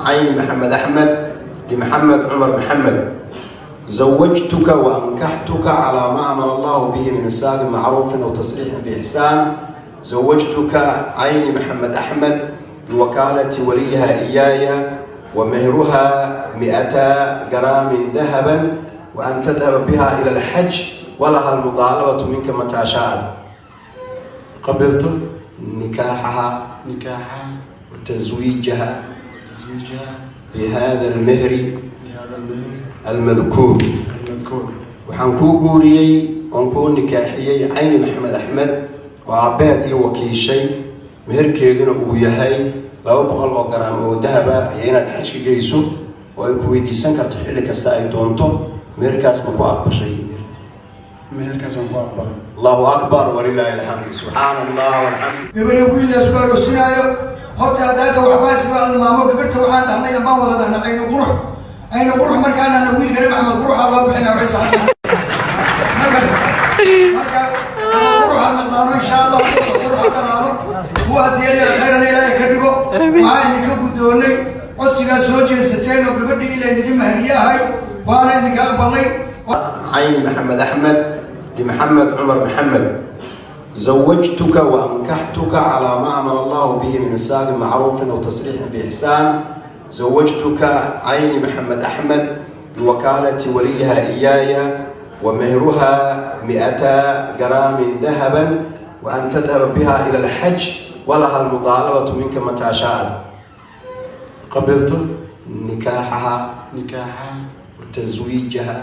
Cayni Maxamed Axmed لمحمد عمر محمد، زوجتك وأنكحتك على ما أمر الله به من إمساك بمعروف أو تسريح بإحسان. زوجتك عيني محمد أحمد بوكالة وليها إياي، ومهرها 200 جرام ذهبا، وأن تذهب بها إلى الحج، ولها المطالبة منك متى شاءت. قبلت نكاحها نكاحها وتزويجها وتزويجها بهذا المهر بهذا المهر المذكور. المذكور. Waxaan kuu guuriyey oon kuu nikaaxiyey Cayni Maxamed Axmed oo aabbeed ii wakiishay, meherkeeduna uu yahay 200 oo garaam oo dahaba iyo inaad xajka geyso oo ay ku weydiisan karto xilli kasta ay doonto. Meherkaas ma ku aqbashay? Meherkaas waan ku aqbalay. Allahu akbar walilaahi alxamd, subxaana Allah walxamd. Gabadha wiil la isku aroosinaayo horta haddaata waxbaa isma maamo. Gabarta waxaan dhahnay ambaan wada dhahnay Caynu Qurux, Caynu Qurux. Markaan dhahna wiilkana Maxamed Quruxa loo bixina, waxay saxan. Marka quruxa naqdaano, insha Allah quruxa dhalaano kuwa haddii khayrana Ilaahay ka dhigo. Waxaan idinka guddoonnay codsigaa soo jeedsateen oo gabadhii ila idinka mahriye ahay, waana idinka aqbalnay. Cayni Maxamed Axmed لمحمد عمر محمد، زوجتك وأنكحتك على ما أمر الله به من إمساك بمعروف أو تسريح بإحسان. زوجتك عيني محمد أحمد بوكالة وليها إياي، ومهرها 200 جرام ذهبا، وأن تذهب بها إلى الحج، ولها المطالبة منك متى شاءت. قبلت نكاحها نكاحها وتزويجها.